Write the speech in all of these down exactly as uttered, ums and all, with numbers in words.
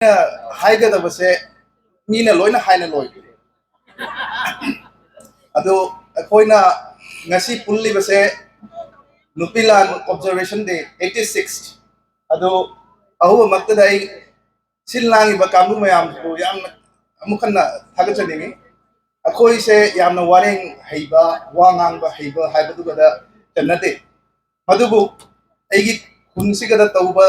ꯍꯥꯏꯒꯗꯕꯁꯦ ꯃꯤꯅ ꯂꯣꯏꯅ ꯍꯥꯏꯅ ꯂꯣꯏꯈ꯭ꯔꯦ꯫ ꯑꯗꯨ ꯑꯩꯈꯣꯏꯅ ꯉꯁꯤ ꯄꯨꯜꯂꯤꯕꯁꯦ ꯅꯨꯄꯤ ꯂꯥꯟ ꯑꯣꯕꯖꯔꯕꯦꯁꯟ ꯗꯦ ꯑꯩꯠꯇꯤ ꯁꯤꯛꯁ꯫ ꯑꯗꯨ ꯑꯍꯧꯕꯃꯛꯇꯗ ꯑꯩ ꯁꯤꯜ ꯂꯥꯡꯉꯤꯕ ꯀꯥꯡꯕꯨ ꯃꯌꯥꯝꯕꯨ ꯌꯥꯝꯅ ꯑꯃꯨꯛ ꯍꯟꯅ ꯊꯥꯒꯠꯆꯅꯤꯡꯉꯤ꯫ ꯑꯩꯈꯣꯏꯁꯦ ꯌꯥꯝꯅ ꯋꯥꯔꯦꯡ ꯍꯩꯕ, ꯋꯥ ꯉꯥꯡꯕ ꯍꯩꯕ ꯍꯥꯏꯕꯗꯨꯒꯗ ꯆꯟꯅꯗꯦ꯫ ꯑꯗꯨꯕꯨ ꯑꯩꯒꯤ ꯈꯨꯟꯁꯤꯒꯗ ꯇꯧꯕ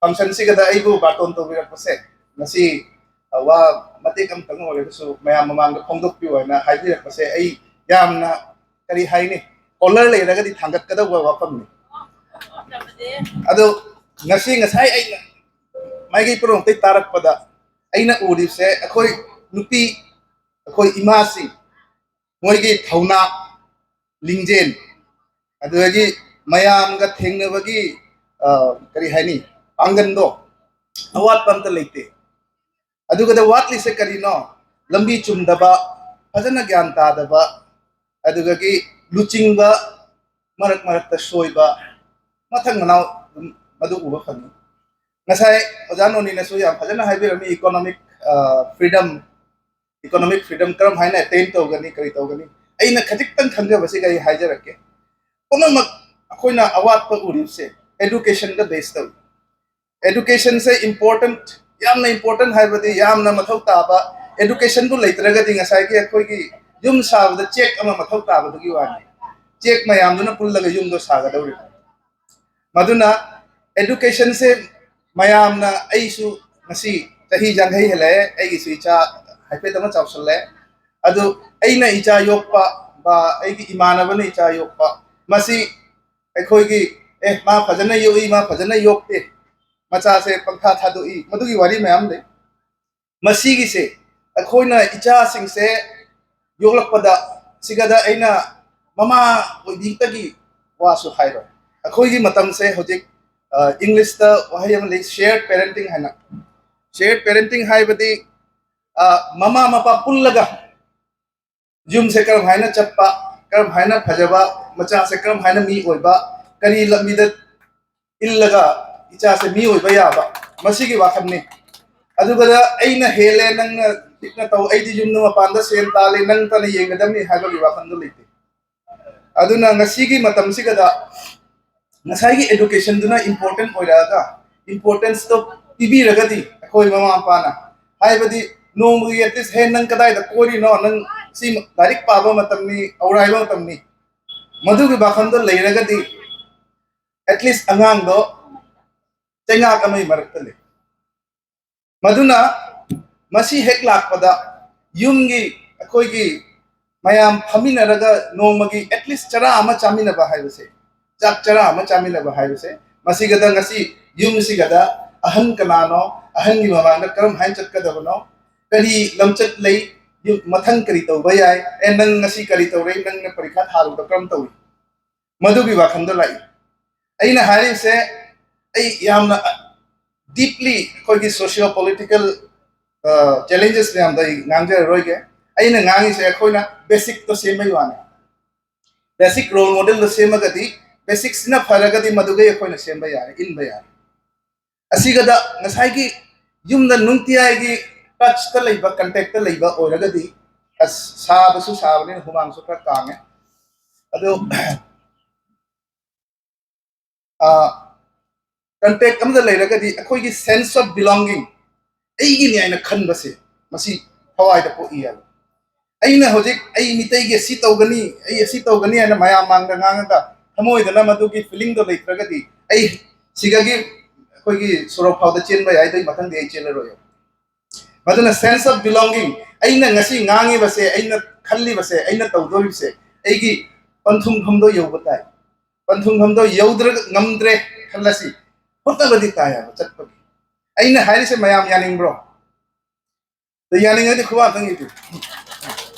ꯐꯪꯁꯟꯁꯤꯒꯗ ꯑꯩꯕꯨ ꯕꯥꯇꯣꯟ ꯇꯧꯕꯤꯔꯛꯄꯁꯦ, ꯉꯁꯤ ꯋꯥ ꯃꯇꯦꯛ ꯑꯃꯇꯪ ꯑꯣꯏꯔꯒꯁꯨ ꯃꯌꯥꯝ ꯃꯃꯥꯡꯗ ꯐꯣꯡꯗꯣꯛꯄꯤꯌꯨ ꯍꯥꯏꯅ ꯍꯥꯏꯕꯤꯔꯛꯄꯁꯦ, ꯑꯩ ꯌꯥꯝꯅ, ꯀꯔꯤ ꯍꯥꯏꯅꯤ, ꯀꯣꯂꯔ ꯂꯩꯔꯒꯗꯤ ꯊꯥꯡꯒꯠꯀꯗꯧꯕ ꯋꯥꯐꯝꯅꯤ꯫ ꯑꯗꯣ ꯉꯁꯤ, ꯉꯁꯥꯏ ꯑꯩꯅ ꯃꯥꯏꯀꯩ ꯄꯨꯝꯅꯃꯛꯇꯩ ꯇꯥꯔꯛꯄꯗ ꯑꯩꯅ ꯎꯔꯤꯕꯁꯦ, ꯑꯩꯈꯣꯏ ꯅꯨꯄꯤ, ꯑꯩꯈꯣꯏ ꯏꯃꯥꯁꯤꯡ, ꯃꯣꯏꯒꯤ ꯊꯧꯅꯥ, ꯂꯤꯡꯖꯦꯜ, ꯑꯗꯨꯗꯒꯤ ꯃꯌꯥꯝꯒ ꯊꯦꯡꯅꯕꯒꯤ, ꯑ, ꯀꯔꯤ ꯍꯥꯏꯅꯤ, ꯄꯥꯡꯒꯟꯗꯣ ꯑꯋꯥꯠꯄ ꯑꯝꯇ ꯂꯩꯇꯦ꯫ ꯑꯗꯨꯒꯗ ꯋꯥꯠꯂꯤꯁꯦ ꯀꯔꯤꯅꯣ? ꯂꯝꯕꯤ ꯆꯨꯝꯗꯕ, ꯐꯖꯅ ꯒ꯭ꯌꯥꯟ ꯇꯥꯗꯕ, ꯑꯗꯨꯗꯒꯤ ꯂꯨꯆꯤꯡꯕ, ꯃꯔꯛ ꯃꯔꯛꯇ ꯁꯣꯏꯕ, ꯃꯊꯪ ꯃꯅꯥꯎ ꯑꯗꯨꯝ ꯃꯗꯨ ꯎꯕ ꯐꯪꯉꯤ꯫ ꯉꯁꯥꯏ ꯑꯣꯖꯥ ꯅꯣꯅꯤꯅꯁꯨ ꯌꯥꯝ ꯐꯖꯅ ꯍꯥꯏꯕꯤꯔꯝꯃꯤ, ꯏꯀꯣꯅꯣꯃꯤꯛ, ꯑ, ꯐ꯭ꯔꯤꯗꯝ, ꯏꯀꯣꯅꯣꯃꯤꯛ ꯐ꯭ꯔꯤꯗꯝ ꯀꯔꯝ ꯍꯥꯏꯅ ꯑꯦꯇꯦꯟ ꯇꯧꯒꯅꯤ, ꯀꯔꯤ ꯇꯧꯒꯅꯤ꯫ ꯑꯩꯅ ꯈꯖꯤꯛꯇꯪ ꯈꯪꯖꯕꯁꯤꯒ ꯑꯩ ꯍꯥꯏꯖꯔꯛꯀꯦ꯫ ꯄꯨꯝꯅꯃꯛ ꯑꯩꯈꯣꯏꯅ ꯑꯋꯥꯠꯄ ꯎꯔꯤꯕꯁꯦ ꯑꯦꯗꯨꯀꯦꯁꯟꯗ ꯕꯦꯁ ꯇꯧꯏ꯫ ꯑꯦꯗꯨꯀꯦꯁꯟꯁꯦ ꯏꯝꯄꯣꯔꯇꯦꯟꯠ, ꯌꯥꯝꯅ ꯏꯝꯄꯣꯔꯇꯦꯟꯠ ꯍꯥꯏꯕꯗꯤ ꯌꯥꯝꯅ ꯃꯊꯧ ꯇꯥꯕ꯫ ꯑꯦꯗꯨꯀꯦꯁꯟꯗꯨ ꯂꯩꯇ꯭ꯔꯒꯗꯤ ꯉꯁꯥꯏꯒꯤ ꯑꯩꯈꯣꯏꯒꯤ ꯌꯨꯝ ꯁꯥꯕꯗ ꯆꯦꯛ ꯑꯃ ꯃꯊꯧ ꯇꯥꯕꯗꯨꯒꯤ ꯋꯥꯅꯤ꯫ ꯆꯦꯛ ꯃꯌꯥꯝꯗꯨꯅ ꯄꯨꯜꯂꯒ ꯌꯨꯝꯗꯣ ꯁꯥꯒꯗꯧꯔꯤꯕꯅꯤ꯫ ꯃꯗꯨꯅ ꯑꯦꯗꯨꯀꯦꯁꯟꯁꯦ ꯃꯌꯥꯝꯅ, ꯑꯩꯁꯨ ꯉꯁꯤ ꯆꯍꯤ ꯌꯥꯡꯈꯩ ꯍꯦꯜꯂꯛꯑꯦ, ꯑꯩꯒꯤꯁꯨ ꯏꯆꯥ ꯍꯥꯏꯐꯦꯠ ꯑꯃ ꯆꯥꯎꯁꯜꯂꯦ꯫ ꯑꯗꯨ ꯑꯩꯅ ꯏꯆꯥ ꯌꯣꯛꯄ, ꯕꯥ, ꯑꯩꯒꯤ ꯏꯃꯥꯟꯅꯕꯅ ꯏꯆꯥ ꯌꯣꯛꯄ, ꯃꯁꯤ ꯑꯩꯈꯣꯏꯒꯤ, "ꯑꯦ, ꯃꯥ ꯐꯖꯅ ꯌꯣꯛꯏ, ꯃꯥ ꯐꯖꯅ ꯌꯣꯛꯇꯦ, ꯃꯆꯥꯁꯦ ꯄꯪꯊꯥ ꯊꯥꯗꯣꯛꯏ", ꯃꯗꯨꯒꯤ ꯋꯥꯔꯤ ꯃꯌꯥꯝ ꯂꯩ꯫ ꯃꯁꯤꯒꯤꯁꯦ ꯑꯩꯈꯣꯏꯅ ꯏꯆꯥꯁꯤꯡꯁꯦ ꯌꯣꯛꯂꯛꯄꯗ, ꯁꯤꯒꯗ ꯑꯩꯅ ꯃꯃꯥ ꯑꯣꯏꯕꯤꯗꯒꯤ ꯋꯥꯁꯨ ꯍꯥꯏꯔꯣꯏ꯫ ꯑꯩꯈꯣꯏꯒꯤ ꯃꯇꯝꯁꯦ ꯍꯧꯖꯤꯛ, ꯑ, ꯏꯪꯂꯤꯁꯇ ꯋꯥꯍꯩ ꯑꯃ ꯂꯩ, ꯁꯤꯌꯔ ꯄꯦꯔꯦꯟꯇꯤꯡ ꯍꯥꯏꯅ꯫ ꯁꯤꯌꯔ ꯄꯦꯔꯦꯟꯇꯤꯡ ꯍꯥꯏꯕꯗꯤ, ꯑ, ꯃꯃꯥ ꯃꯄꯥ ꯄꯨꯜꯂꯒ ꯌꯨꯝꯁꯦ ꯀꯔꯝ ꯍꯥꯏꯅ ꯆꯠꯄ, ꯀꯔꯝ ꯍꯥꯏꯅ ꯐꯖꯕ, ꯃꯆꯥꯁꯦ ꯀꯔꯝ ꯍꯥꯏꯅ ꯃꯤ ꯑꯣꯏꯕ, ꯀꯔꯤ ꯂꯝꯕꯤꯗ ꯏꯜꯂꯒ ꯏꯆꯥꯁꯦ ꯃꯤ ꯑꯣꯏꯕ ꯌꯥꯕ, ꯃꯁꯤꯒꯤ ꯋꯥꯈꯜꯅꯤ꯫ ꯑꯗꯨꯒ ꯑꯩꯅ ꯍꯦꯜꯂꯦ, ꯅꯪꯅ ꯄꯤꯛꯅ ꯇꯧ, ꯑꯩꯗꯤ ꯌꯨꯝꯗ ꯃꯄꯥꯟꯗ ꯁꯦꯟ ꯇꯥꯜꯂꯦ, ꯅꯪꯇꯅ ꯌꯦꯡꯒꯗꯕꯅꯤ ꯍꯥꯏꯕꯒꯤ ꯋꯥꯈꯜꯗꯣ ꯂꯩꯇꯦ꯫ ꯑꯗꯨꯅ ꯉꯁꯤꯒꯤ ꯃꯇꯝꯁꯤꯒꯗ ꯉꯁꯥꯏꯒꯤ educationꯗꯨꯅ important ꯑꯣꯏꯔꯛꯑꯒ, importanceꯇꯣ ꯄꯤꯕꯤꯔꯒꯗꯤ ꯑꯩꯈꯣꯏ ꯃꯃꯥ ꯃꯄꯥꯅ, ꯍꯥꯏꯕꯗꯤ ꯅꯣꯡꯃꯒꯤ at least, "ꯍꯦ, ꯅꯪ ꯀꯗꯥꯏꯗ ꯀꯣꯏꯔꯤꯅꯣ? ꯅꯪ ꯁꯤ ꯂꯥꯏꯔꯤꯛ ꯄꯥꯕ ꯃꯇꯝꯅꯤ, ꯑꯧꯔꯥꯏꯕ ꯃꯇꯝꯅꯤ", ꯃꯗꯨꯒꯤ ꯋꯥꯈꯜꯗꯣ ꯂꯩꯔꯒꯗꯤ at least ꯑꯉꯥꯡꯗꯣ ꯆꯩꯉꯥꯛ ꯑꯃꯒꯤ ꯃꯔꯛꯇ ꯂꯩ꯫ ꯃꯗꯨꯅ ꯃꯁꯤ ꯍꯦꯛ ꯂꯥꯛꯄꯗ ꯌꯨꯝꯒꯤ, ꯑꯩꯈꯣꯏꯒꯤ ꯃꯌꯥꯝ ꯐꯝꯃꯤꯟꯅꯔꯒ ꯅꯣꯡꯃꯒꯤ at least ꯆꯔꯥ ꯑꯃ ꯆꯥꯃꯤꯟꯅꯕ ꯍꯥꯏꯕꯁꯦ, ꯆꯥꯛ ꯆꯔꯥ ꯑꯃ ꯆꯥꯃꯤꯟꯅꯕ ꯍꯥꯏꯕꯁꯦ, ꯃꯁꯤꯒꯗ ꯉꯁꯤ ꯌꯨꯝꯁꯤꯒꯗ ꯑꯍꯟ ꯀꯅꯥꯅꯣ, ꯑꯍꯟꯒꯤ ꯃꯃꯥꯡꯗ ꯀꯔꯝ ꯍꯥꯏꯅ ꯆꯠꯀꯗꯕꯅꯣ, ꯀꯔꯤ ꯂꯝꯆꯠ ꯂꯩ, ꯌꯨꯝ ꯃꯊꯪ ꯀꯔꯤ ꯇꯧꯕ ꯌꯥꯏ, ꯑꯦ, ꯅꯪ ꯉꯁꯤ ꯀꯔꯤ ꯇꯧꯔꯦ, ꯅꯪꯅ ꯄꯔꯤꯈꯥ ꯊꯥꯔꯨꯕꯗ ꯀꯔꯝ ꯇꯧꯏ, ꯃꯗꯨꯒꯤ ꯋꯥꯈꯜꯗꯣ ꯂꯥꯛꯏ꯫ ꯑꯩꯅ ꯍꯥꯏꯔꯤꯁꯦ, ꯑꯩ ꯌꯥꯝꯅ deeply ꯑꯩꯈꯣꯏꯒꯤ socio political challenges ꯃꯌꯥꯝꯗꯣ ꯑꯩ ꯉꯥꯡꯖꯔꯔꯣꯏꯒꯦ꯫ ꯑꯩꯅ ꯉꯥꯡꯉꯤꯁꯦ ꯑꯩꯈꯣꯏꯅ basicꯇꯣ ꯁꯦꯝꯕꯩ ꯋꯥꯅꯤ꯫ Basic role modelꯗꯣ ꯁꯦꯝꯃꯒꯗꯤ, basicꯁꯤꯅ ꯐꯔꯒꯗꯤ ꯃꯗꯨꯒꯩ ꯑꯩꯈꯣꯏꯅ ꯁꯦꯝꯕ ꯌꯥꯔꯦ, ꯏꯟꯕ ꯌꯥꯔꯦ꯫ ꯑꯁꯤꯒꯗ ꯉꯁꯥꯏꯒꯤ ꯌꯨꯝꯗ ꯅꯨꯡꯇꯤꯌꯥꯏꯒꯤ touchꯇ ꯂꯩꯕ, contactꯇ ꯂꯩꯕ ꯑꯣꯏꯔꯒꯗꯤ, ꯑꯁ, ꯁꯥꯕꯁꯨ ꯁꯥꯕꯅꯤꯅ ꯍꯨꯃꯥꯡꯁꯨ ꯈꯔ ꯀꯥꯡꯉꯦ꯫ ꯑꯗꯨ ꯑ, contact ꯑꯃꯗ ꯂꯩꯔꯒꯗꯤ ꯑꯩꯈꯣꯏꯒꯤ sense of belonging, ꯑꯩꯒꯤꯅꯤ ꯍꯥꯏꯅ ꯈꯟꯕꯁꯦ, ꯃꯁꯤ ꯊꯋꯥꯏꯗ ꯄꯣꯛꯏ ꯍꯥꯏꯕ꯫ ꯑꯩꯅ ꯍꯧꯖꯤꯛ ꯑꯩ ꯃꯤꯇꯩꯒꯤ ꯑꯁꯤ ꯇꯧꯒꯅꯤ, ꯑꯩ ꯑꯁꯤ ꯇꯧꯒꯅꯤ ꯍꯥꯏꯅ ꯃꯌꯥꯝ ꯃꯥꯡꯗ ꯉꯥꯡꯉꯒ ꯊꯃꯣꯏꯗꯅ ꯃꯗꯨꯒꯤ feelingꯗꯣ ꯂꯩꯇ꯭ꯔꯒꯗꯤ, ꯑꯩ ꯁꯤꯗꯒꯤ ꯑꯩꯈꯣꯏꯒꯤ ꯁꯣꯔꯣꯛ ꯐꯥꯎꯗ ꯆꯦꯟꯕ ꯌꯥꯏ, ꯑꯗꯨꯒꯤ ꯃꯊꯪꯗꯤ ꯑꯩ ꯆꯦꯜꯂꯔꯣꯏ꯫ ꯃꯗꯨꯅ sense of belonging, ꯑꯩꯅ ꯉꯁꯤ ꯉꯥꯡꯉꯤꯕꯁꯦ, ꯑꯩꯅ ꯈꯜꯂꯤꯕꯁꯦ, ꯑꯩꯅ ꯇꯧꯗꯣꯔꯤꯕꯁꯦ, ꯑꯩꯒꯤ ꯄꯟꯊꯨꯡꯐꯝꯗꯣ ꯌꯧꯕ ꯇꯥꯏ꯫ ꯄꯟꯊꯨꯡꯐꯝꯗꯣ ꯌꯧꯗ꯭ꯔ, ꯉꯝꯗ꯭ꯔꯦ ꯈꯜꯂꯁꯤ, ꯍꯣꯠꯅꯕꯗꯤ ꯇꯥꯏ ꯍꯥꯏꯕ ꯆꯠꯄꯒꯤ꯫ ꯑꯩꯅ ꯍꯥꯏꯔꯤꯁꯦ ꯃꯌꯥꯝ ꯌꯥꯅꯤꯡꯕ꯭ꯔꯣ? ꯑꯗ ꯌꯥꯅꯤꯡꯉꯗꯤ ꯈꯨꯕꯥꯛ ꯑꯝꯇꯪ ꯌꯩꯕꯤꯌꯨ꯫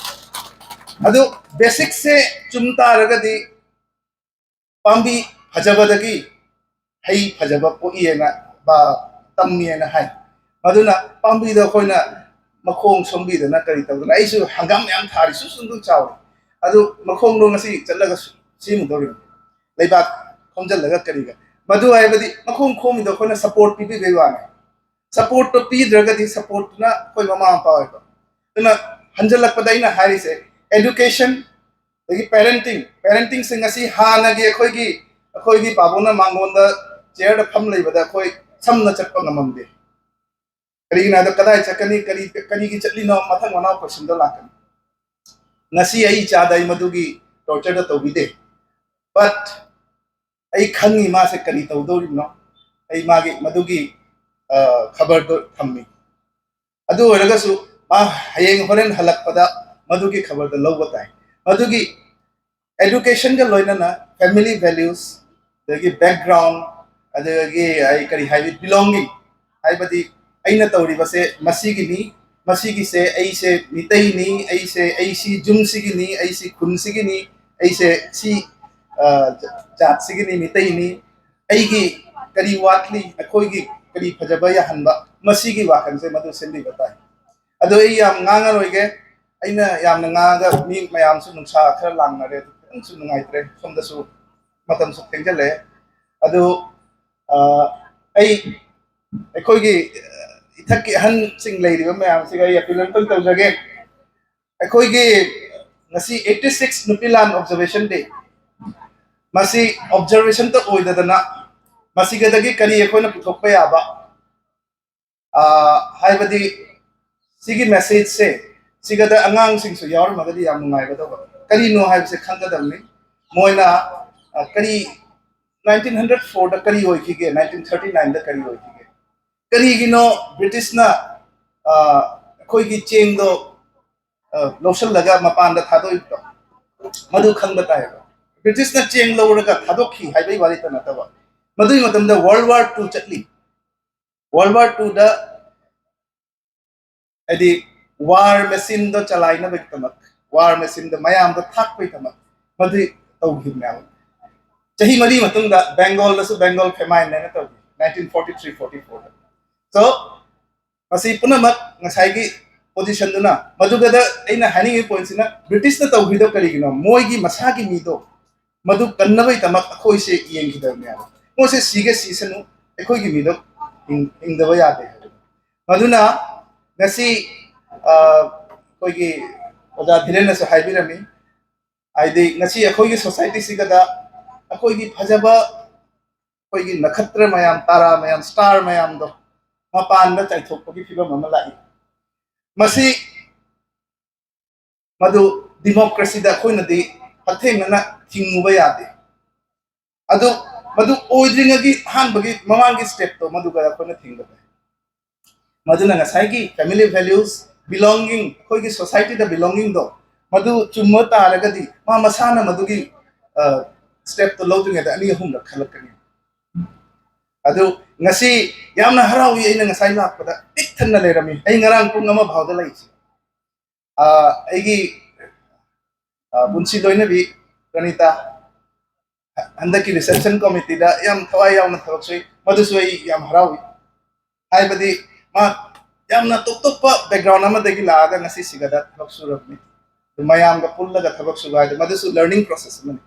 ꯑꯗꯨ basicꯁꯦ ꯆꯨꯝ ꯇꯥꯔꯒꯗꯤ ꯄꯥꯝꯕꯤ ꯐꯖꯕꯗꯒꯤ ꯍꯩ ꯐꯖꯕ ꯄꯣꯛꯏꯅ ꯕ-, ꯇꯝꯃꯤꯅ ꯍꯥꯏ꯫ ꯃꯗꯨꯅ ꯄꯥꯝꯕꯤꯗ ꯑꯩꯈꯣꯏꯅ ꯃꯈꯣꯡ ꯁꯣꯝꯕꯤꯗꯅ ꯀꯔꯤ ꯇꯧꯗꯅ, ꯑꯩꯁꯨ ꯍꯪꯒꯥꯝ ꯃꯌꯥꯝ ꯊꯥꯔꯤ, ꯁꯨꯝ ꯁꯨꯝ ꯁꯨꯝ ꯆꯥꯎꯔꯤ꯫ ꯑꯗꯨ ꯃꯈꯣꯡꯗꯣ ꯉꯁꯤ ꯆꯠꯂꯒ ꯁꯦꯝꯃꯨꯗꯧꯔꯤꯕꯅꯤ, ꯂꯩꯕꯥꯛ ꯈꯣꯝꯖꯤꯜꯂꯒ ꯀꯔꯤꯒ꯫ ꯃꯗꯨ ꯍꯥꯏꯕꯗꯤ ꯃꯈꯣꯡ ꯈꯣꯝꯃꯤꯗꯣ ꯑꯩꯈꯣꯏꯅ support ꯄꯤꯕꯤꯕꯩ ꯋꯥꯅꯤ꯫ ꯁꯄꯣꯔꯠꯇꯣ ꯄꯤꯗ꯭ꯔꯒꯗꯤ ꯁꯄꯣꯔꯠꯇꯨꯅ ꯑꯩꯈꯣꯏ ꯃꯃꯥ ꯃꯄꯥ ꯑꯣꯏꯕ꯫ ꯑꯗꯨꯅ ꯍꯟꯖꯜꯂꯛꯄꯗ ꯑꯩꯅ ꯍꯥꯏꯔꯤꯁꯦ, ꯑꯦꯗꯨꯀꯦꯁꯟ ꯑꯗꯒꯤ ꯄꯦꯔꯦꯟꯇꯤꯡ, ꯄꯦꯔꯦꯟꯇꯤꯡꯁꯦ ꯉꯁꯤ ꯍꯥꯟꯅꯒꯤ ꯑꯩꯈꯣꯏꯒꯤ ꯑꯩꯈꯣꯏꯒꯤ ꯄꯥꯕꯨꯡꯅ ꯃꯥꯡꯒꯣꯟꯗ ꯆꯤꯌꯔꯗ ꯐꯝ ꯂꯩꯕꯗ ꯑꯩꯈꯣꯏ ꯁꯝꯅ ꯆꯠꯄ ꯉꯝꯃꯝꯗꯦ꯫ ꯀꯔꯤꯒꯤꯅꯣ ꯍꯥꯏꯕꯗ ꯀꯗꯥꯏ ꯆꯠꯀꯅꯤ, ꯀꯔꯤ ꯀꯔꯤꯒꯤ ꯆꯠꯂꯤꯅꯣ, ꯃꯊꯪ ꯃꯅꯥꯎ ꯀꯣꯏꯁꯟꯗꯣ ꯂꯥꯛꯀꯅꯤ꯫ ꯉꯁꯤ ꯑꯩ ꯏꯆꯥꯗ ꯑꯩ ꯃꯗꯨꯒꯤ ꯇꯣꯔꯆꯔꯗ ꯇꯧꯕꯤꯗꯦ꯫ ꯕꯠ ꯑꯩ ꯈꯪꯉꯤ ꯃꯥꯁꯦ ꯀꯔꯤ ꯇꯧꯗꯧꯔꯤꯕꯅꯣ꯫ ꯑꯩ ꯃꯥꯒꯤ ꯃꯗꯨꯒꯤ ꯈꯕꯔꯗꯣ ꯊꯝꯃꯤ꯫ ꯑꯗꯨ ꯑꯣꯏꯔꯒꯁꯨ ꯃꯥ ꯍꯌꯦꯡ ꯍꯣꯔꯦꯟ ꯍꯜꯂꯛꯄꯗ ꯃꯗꯨꯒꯤ ꯈꯕꯔꯗꯣ ꯂꯧꯕ ꯇꯥꯏ꯫ ꯃꯗꯨꯒꯤ ꯑꯦꯗꯨꯀꯦꯁꯟꯒ ꯂꯣꯏꯅꯅ ꯐꯦꯃꯤꯂꯤ ꯚꯦꯂ꯭ꯌꯨꯁ, ꯑꯗꯒꯤ ꯕꯦꯛꯒ꯭ꯔꯥꯎꯟ, ꯑꯗꯒꯤ ꯑꯩ ꯀꯔꯤ ꯍꯥꯏꯕꯤ, ꯕꯤꯂꯣꯡꯒꯤꯡ ꯍꯥꯏꯕꯗꯤ ꯑꯩꯅ ꯇꯧꯔꯤꯕꯁꯦ ꯃꯁꯤꯒꯤꯅꯤ, ꯃꯁꯤꯒꯤꯁꯦ ꯑꯩꯁꯦ ꯃꯤꯇꯩꯅꯤ, ꯑꯩꯁꯦ ꯑꯩꯁꯤ ꯌꯨꯝꯁꯤꯒꯤꯅꯤ, ꯑꯩꯁꯤ ꯈꯨꯟꯁꯤꯒꯤꯅꯤ, ꯑꯩꯁꯦ ꯁꯤ ꯖꯥꯠꯁꯤꯒꯤꯅꯤ, ꯃꯤꯇꯩꯅꯤ, ꯑꯩꯒꯤ ꯀꯔꯤ ꯋꯥꯠꯂꯤ, ꯑꯩꯈꯣꯏꯒꯤ ꯀꯔꯤ ꯐꯖꯕ ꯌꯥꯍꯟꯕ, ꯃꯁꯤꯒꯤ ꯋꯥꯈꯜꯁꯦ ꯃꯗꯨ ꯁꯦꯝꯕꯤꯕ ꯇꯥꯏ꯫ ꯑꯗꯣ ꯑꯩ ꯌꯥꯝ ꯉꯥꯡꯉꯔꯣꯏꯒꯦ꯫ ꯑꯩꯅ ꯌꯥꯝꯅ ꯉꯥꯡꯉꯒ ꯃꯤ ꯃꯌꯥꯝꯁꯨ ꯅꯨꯡꯁꯥ ꯈꯔ ꯂꯥꯡꯅꯔꯦ, ꯑꯗꯨ ꯈꯤꯇꯪꯁꯨ ꯅꯨꯡꯉꯥꯏꯇ꯭ꯔꯦ꯫ ꯁꯣꯝꯗꯁꯨ ꯃꯇꯝꯁꯨ ꯊꯦꯡꯖꯜꯂꯛꯑꯦ꯫ ꯑꯗꯨ ꯑꯩ ꯑꯩꯈꯣꯏꯒꯤ ꯏꯊꯛꯀꯤ ꯑꯍꯟꯁꯤꯡ ꯂꯩꯔꯤꯕ ꯃꯌꯥꯝꯁꯤꯒ ꯑꯩ ꯑꯄꯤꯜ ꯑꯝꯇꯪ ꯇꯧꯖꯒꯦ꯫ ꯑꯩꯈꯣꯏꯒꯤ ꯉꯁꯤ eighty six ꯅꯨꯄꯤ ꯂꯥꯟ ꯑꯣꯕꯖꯔꯕꯦꯁꯟ ꯗꯦ꯫ ꯃꯁꯤ ꯑꯣꯕꯖꯔꯕꯦꯁꯟꯇ ꯑꯣꯏꯗꯗꯅ ꯃꯁꯤꯒꯗꯒꯤ ꯀꯔꯤ ꯑꯩꯈꯣꯏꯅ ꯄꯨꯊꯣꯛꯄ ꯌꯥꯕ ꯍꯥꯏꯕꯗꯤ ꯁꯤꯒꯤ ꯃꯦꯁꯦꯖꯁꯦ ꯁꯤꯒꯗ ꯑꯉꯥꯡꯁꯤꯡꯁꯨ ꯌꯥꯎꯔꯝꯃꯒꯗꯤ ꯌꯥꯝ ꯅꯨꯡꯉꯥꯏꯒꯗꯧꯕ꯫ ꯀꯔꯤꯅꯣ ꯍꯥꯏꯕꯁꯦ ꯈꯪꯒꯗꯕꯅꯤ꯫ ꯃꯣꯏꯅ ꯀꯔꯤ nineteen hundred four ꯗ ꯀꯔꯤ ꯑꯣꯏꯈꯤꯒꯦ, nineteen thirty nine ꯗ ꯀꯔꯤ ꯑꯣꯏꯈꯤꯒꯦ, ꯀꯔꯤꯒꯤꯅꯣ ꯕ꯭ꯔꯤꯇꯤꯁꯅ ꯑꯩꯈꯣꯏꯒꯤ ꯆꯦꯡꯗꯣ ꯂꯧꯁꯤꯜꯂꯒ ꯃꯄꯥꯟꯗ ꯊꯥꯗꯣꯛꯏꯕꯗꯣ ꯃꯗꯨ ꯈꯪꯕ ꯇꯥꯏꯌꯦꯕ꯫ ꯕ꯭ꯔꯤꯇꯤꯁꯅ ꯆꯦꯡ ꯂꯧꯔꯒ ꯊꯥꯗꯣꯛꯈꯤ ꯍꯥꯏꯕꯒꯤ ꯋꯥꯔꯤꯇ ꯅꯠꯇꯕ, ꯃꯗꯨꯒꯤ ꯃꯇꯝꯗ ꯋꯥꯔꯜ ꯋꯥꯔ ꯇꯨ ꯆꯠꯂꯤ꯫ ꯋꯥꯔꯜ ꯋꯥꯔ ꯇꯨꯗ ꯍꯥꯏꯗꯤ ꯋꯥꯔ ꯃꯦꯆꯤꯟꯗꯣ ꯆꯂꯥꯏꯅꯕꯒꯤꯗꯃꯛ, ꯋꯥꯔ ꯃꯦꯆꯤꯟꯗ ꯃꯌꯥꯝꯗꯣ ꯊꯥꯛꯄꯒꯤꯗꯃꯛ ꯃꯗꯨ ꯇꯧꯈꯤꯕꯅꯦꯕ꯫ ꯆꯍꯤ ꯃꯔꯤ ꯃꯇꯨꯡꯗ ꯕꯦꯡꯒꯣꯜꯗꯁꯨ ꯕꯦꯡꯒꯣꯜ ꯐꯦꯃꯥꯏꯟ ꯍꯥꯏꯅ ꯇꯧꯈꯤ, nineteen forty three forty four ꯗ꯫ So ꯃꯁꯤ ꯄꯨꯝꯅꯃꯛ ꯉꯁꯥꯏꯒꯤ ꯄꯣꯖꯤꯁꯟꯗꯨꯅ, ꯃꯗꯨꯒꯗ ꯑꯩꯅ ꯍꯥꯏꯅꯤꯡꯉꯤꯕ ꯄꯣꯏꯟꯁꯤꯅ ꯕ꯭ꯔꯤꯇꯤꯁꯅ ꯇꯧꯈꯤꯗꯣ ꯀꯔꯤꯒꯤꯅꯣ? ꯃꯣꯏꯒꯤ ꯃꯁꯥꯒꯤ ꯃꯤꯗꯣ ꯃꯗꯨ ꯀꯟꯅꯕꯒꯤꯗꯃꯛ ꯑꯩꯈꯣꯏꯁꯦ ꯌꯦꯡꯈꯤꯗꯕꯅꯦꯕ꯫ ꯃꯣꯏꯁꯦ ꯁꯤꯒꯦ ꯁꯤꯁꯅꯨ, ꯑꯩꯈꯣꯏꯒꯤ ꯃꯤꯗꯣ ꯍꯤꯡ- ꯍꯤꯡꯗꯕ ꯌꯥꯗꯦ ꯍꯥꯏꯕ꯫ ꯃꯗꯨꯅ ꯉꯁꯤ ꯑꯩꯈꯣꯏꯒꯤ ꯑꯣꯖꯥ ꯙꯤꯔꯦꯟꯅꯁꯨ ꯍꯥꯏꯕꯤꯔꯝꯃꯤ, ꯍꯥꯏꯗꯤ ꯉꯁꯤ ꯑꯩꯈꯣꯏꯒꯤ ꯁꯣꯁꯥꯏꯇꯤꯁꯤꯒꯗ ꯑꯩꯈꯣꯏꯒꯤ ꯐꯖꯕ ꯑꯩꯈꯣꯏꯒꯤ ꯅꯈꯇ꯭ꯔ ꯃꯌꯥꯝ, ꯇꯥꯔꯥ ꯃꯌꯥꯝ, ꯁ꯭ꯇꯥꯔ ꯃꯌꯥꯝꯗꯣ ꯃꯄꯥꯟꯗ ꯆꯥꯏꯊꯣꯛꯄꯒꯤ ꯐꯤꯕꯝ ꯑꯃ ꯂꯥꯛꯏ꯫ ꯃꯁꯤ ꯃꯗꯨ ꯗꯤꯃꯣꯀ꯭ꯔꯦꯁꯤꯗ ꯑꯩꯈꯣꯏꯅꯗꯤ ꯍꯛꯊꯦꯡꯅꯅ ꯊꯤꯡꯉꯨꯕ ꯌꯥꯗꯦ꯫ ꯑꯗꯨ ꯃꯗꯨ ꯑꯣꯏꯗ꯭ꯔꯤꯉꯩꯒꯤ ꯑꯍꯥꯟꯕꯒꯤ ꯃꯃꯥꯡꯒꯤ ꯁ꯭ꯇꯦꯞꯇꯣ ꯃꯗꯨꯒ ꯑꯩꯈꯣꯏꯅ ꯊꯤꯡꯒꯗꯦ꯫ ꯃꯗꯨꯅ ꯉꯁꯥꯏꯒꯤ family values, belonging, ꯑꯩꯈꯣꯏꯒꯤ ꯁꯣꯁꯥꯏꯇꯤꯗ ꯕꯤꯂꯣꯡꯒꯤꯡꯗꯣ ꯃꯗꯨ ꯆꯨꯝꯕ ꯇꯥꯔꯒꯗꯤ ꯃꯥ ꯃꯁꯥꯅ ꯃꯗꯨꯒꯤ ꯁ꯭ꯇꯦꯞꯇꯣ ꯂꯧꯗ꯭ꯔꯤꯉꯩꯗ ꯑꯅꯤ ꯑꯍꯨꯝꯂꯛ ꯈꯜꯂꯛꯀꯅꯤ꯫ ꯑꯗꯨ ꯉꯁꯤ ꯌꯥꯝꯅ ꯍꯔꯥꯎꯏ, ꯑꯩꯅ ꯉꯁꯥꯏ ꯂꯥꯛꯄꯗ ꯄꯤꯛ ꯊꯟꯅ ꯂꯩꯔꯝꯃꯤ꯫ ꯑꯩ ꯉꯔꯥꯡ ꯄꯨꯡ ꯑꯃ ꯐꯥꯎꯗ ꯂꯩꯁꯦ꯫ ꯑꯩꯒꯤ ꯄꯨꯟꯁꯤ ꯂꯣꯏꯅꯕꯤ ꯔꯅꯤꯇꯥ ꯍꯟꯗꯛꯀꯤ ꯔꯤꯁꯦꯞꯁꯟ ꯀꯃꯤꯇꯤꯗ ꯌꯥꯝ ꯊꯋꯥꯏ ꯌꯥꯎꯅ ꯊꯕꯛ ꯁꯨꯏ, ꯃꯗꯨꯁꯨ ꯑꯩ ꯌꯥꯝ ꯍꯔꯥꯎꯏ꯫ ꯍꯥꯏꯕꯗꯤ ꯃꯥ ꯌꯥꯝꯅ ꯇꯣꯞ ꯇꯣꯞꯄ ꯕꯦꯛꯒ꯭ꯔꯥꯎꯟ ꯑꯃꯗꯒꯤ ꯂꯥꯛꯑꯒ ꯉꯁꯤ ꯁꯤꯒꯗ ꯊꯕꯛ ꯁꯨꯔꯕꯅꯤ꯫ ꯑꯗꯨ ꯃꯌꯥꯝꯒ ꯄꯨꯜꯂꯒ ꯊꯕꯛ ꯁꯨꯕ ꯍꯥꯏꯗꯣ ꯃꯗꯨꯁꯨ ꯂꯔꯅꯤꯡ ꯄ꯭ꯔꯣꯁꯦꯁ ꯑꯃꯅꯤ꯫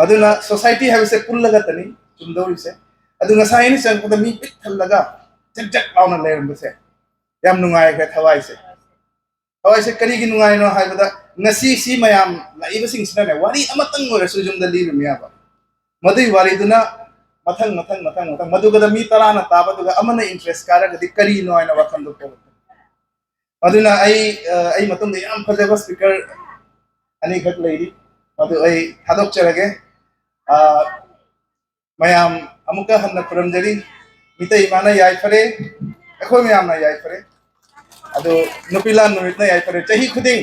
ꯑꯗꯨꯅ ꯁꯣꯁꯥꯏꯇꯤ ꯍꯥꯏꯕꯁꯦ ꯄꯨꯜꯂꯒꯇꯅꯤ ꯆꯨꯝꯗꯧꯔꯤꯁꯦ꯫ ꯑꯗꯨ ꯉꯁꯥꯏ ꯑꯩꯅ ꯆꯪꯉꯛꯄꯗ ꯃꯤ ꯄꯤꯛ ꯊꯜꯂꯒ ꯖꯛ ꯖꯛ ꯂꯥꯎꯅ ꯂꯩꯔꯝꯕꯁꯦ ꯌꯥꯝ ꯅꯨꯡꯉꯥꯏꯈ꯭ꯔꯦ ꯊꯋꯥꯏꯁꯦ꯫ ꯊꯋꯥꯏꯁꯦ ꯀꯔꯤꯒꯤ ꯅꯨꯡꯉꯥꯏꯔꯤꯅꯣ ꯍꯥꯏꯕꯗ ꯉꯁꯤ ꯁꯤ ꯃꯌꯥꯝ ꯂꯥꯛꯏꯕꯁꯤꯡꯁꯤꯅꯅꯦ ꯋꯥꯔꯤ ꯑꯃꯇꯪ ꯑꯣꯏꯔꯁꯨ ꯌꯨꯝꯗ ꯂꯤꯔꯨꯝ ꯌꯥꯕ꯫ ꯃꯗꯨꯒꯤ ꯋꯥꯔꯤꯗꯨꯅ ꯃꯊꯪ ꯃꯊꯪ ꯃꯊꯪ ꯃꯊꯪ ꯃꯗꯨꯒꯗ ꯃꯤ ꯇꯔꯥꯅ ꯇꯥꯕꯗꯨꯒ ꯑꯃꯅ ꯏꯟꯇꯔꯦꯁ ꯀꯥꯔꯒꯗꯤ ꯀꯔꯤꯅꯣ ꯍꯥꯏꯅ ꯋꯥꯈꯜꯗꯣ ꯄꯣꯛꯂꯛꯄ꯫ ꯑꯗꯨꯅ ꯑꯩ ꯑꯩ ꯃꯇꯨꯡꯗ ꯌꯥꯝ ꯐꯖꯕ ꯁ꯭ꯄꯤꯀꯔ ꯑꯅꯤꯈꯛ ꯂꯩꯔꯤ, ꯃꯗꯨ ꯑꯩ ꯊꯥꯗꯣꯛꯆꯔꯒꯦ꯫ ꯃꯌꯥꯝ ꯑꯃꯨꯛꯀ ꯍꯟꯅ ꯈꯨꯔꯨꯝꯖꯔꯤ꯫ ꯃꯤꯇꯩ ꯏꯃꯥꯅ ꯌꯥꯏꯐꯔꯦ, ꯑꯩꯈꯣꯏ ꯃꯌꯥꯝꯅ ꯌꯥꯏꯐꯔꯦ꯫ ꯑꯗꯨ ꯅꯨꯄꯤ ꯂꯥꯟ ꯅꯨꯃꯤꯠꯅ ꯌꯥꯏꯐꯔꯦ꯫ ꯆꯍꯤ ꯈꯨꯗꯤꯡ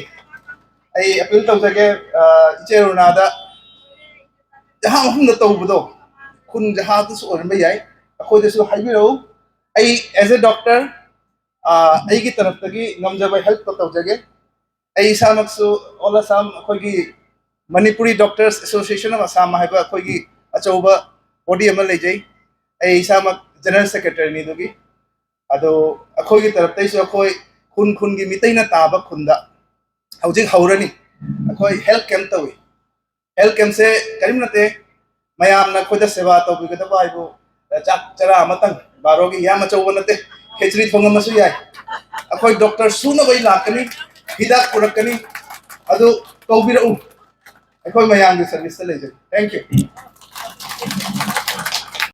ꯑꯩ ꯑꯄꯤꯜ ꯇꯧꯖꯒꯦ, ꯏꯆꯦ ꯔꯨꯅꯥꯗ ꯖꯍꯥ ꯃꯐꯝꯗ ꯇꯧꯕꯗꯣ ꯈꯨꯟ ꯖꯍꯥꯗꯁꯨ ꯑꯣꯏꯔꯝꯕ ꯌꯥꯏ, ꯑꯩꯈꯣꯏꯗꯁꯨ ꯍꯥꯏꯕꯤꯔꯛꯎ꯫ ꯑꯩ as a doctor ꯑꯩꯒꯤ ꯇꯔꯐꯇꯒꯤ ꯉꯝꯖꯕ ꯍꯦꯜꯞꯇꯣ ꯇꯧꯖꯒꯦ꯫ ꯑꯩ ꯏꯁꯥꯃꯛꯁꯨ All Assam, ꯑꯩꯈꯣꯏꯒꯤ Manipuri Doctors Association of Assam ꯍꯥꯏꯕ ꯑꯩꯈꯣꯏꯒꯤ ꯑꯆꯧꯕ ꯕꯣꯗꯤ ꯑꯃ ꯂꯩꯖꯩ꯫ ꯑꯩ ꯏꯁꯥꯃꯛ ꯖꯦꯅꯔꯦꯜ ꯁꯦꯀ꯭ꯔꯦꯇꯔꯤꯅꯤ ꯑꯗꯨꯒꯤ꯫ ꯑꯗꯣ ꯑꯩꯈꯣꯏꯒꯤ ꯇꯔꯞꯇꯩꯁꯨ ꯑꯩꯈꯣꯏ ꯈꯨꯟ ꯈꯨꯟꯒꯤ ꯃꯤꯇꯩꯅ ꯇꯥꯕ ꯈꯨꯟꯗ ꯍꯧꯖꯤꯛ ꯍꯧꯔꯅꯤ꯫ ꯑꯩꯈꯣꯏ ꯍꯦꯜꯊ ꯀꯦꯝꯞ ꯇꯧꯏ꯫ ꯍꯦꯜꯊ ꯀꯦꯝꯞꯁꯦ ꯀꯔꯤꯝ ꯅꯠꯇꯦ, ꯃꯌꯥꯝꯅ ꯑꯩꯈꯣꯏꯗ ꯁꯦꯕꯥ ꯇꯧꯕꯤꯒꯗꯕ ꯍꯥꯏꯕꯨ ꯆꯥꯛ ꯆꯔꯥ ꯑꯃꯇꯪ, ꯕꯥꯔꯣꯒꯤ ꯌꯥꯝ ꯑꯆꯧꯕ ꯅꯠꯇꯦ, ꯈꯦꯆ꯭ꯔꯤ ꯊꯣꯡꯉꯝꯃꯁꯨ ꯌꯥꯏ꯫ ꯑꯩꯈꯣꯏ ꯗꯣꯛꯇꯔ ꯁꯨꯅꯕ ꯑꯩ ꯂꯥꯛꯀꯅꯤ, ꯍꯤꯗꯥꯛ ꯄꯨꯔꯛꯀꯅꯤ, ꯑꯗꯨ ꯀꯧꯕꯤꯔꯛꯎ꯫ ꯑꯩꯈꯣꯏ ꯃꯌꯥꯝꯒꯤ ꯁꯔꯚꯤꯁꯇ ꯂꯩꯖꯒꯦ꯫ Thank you.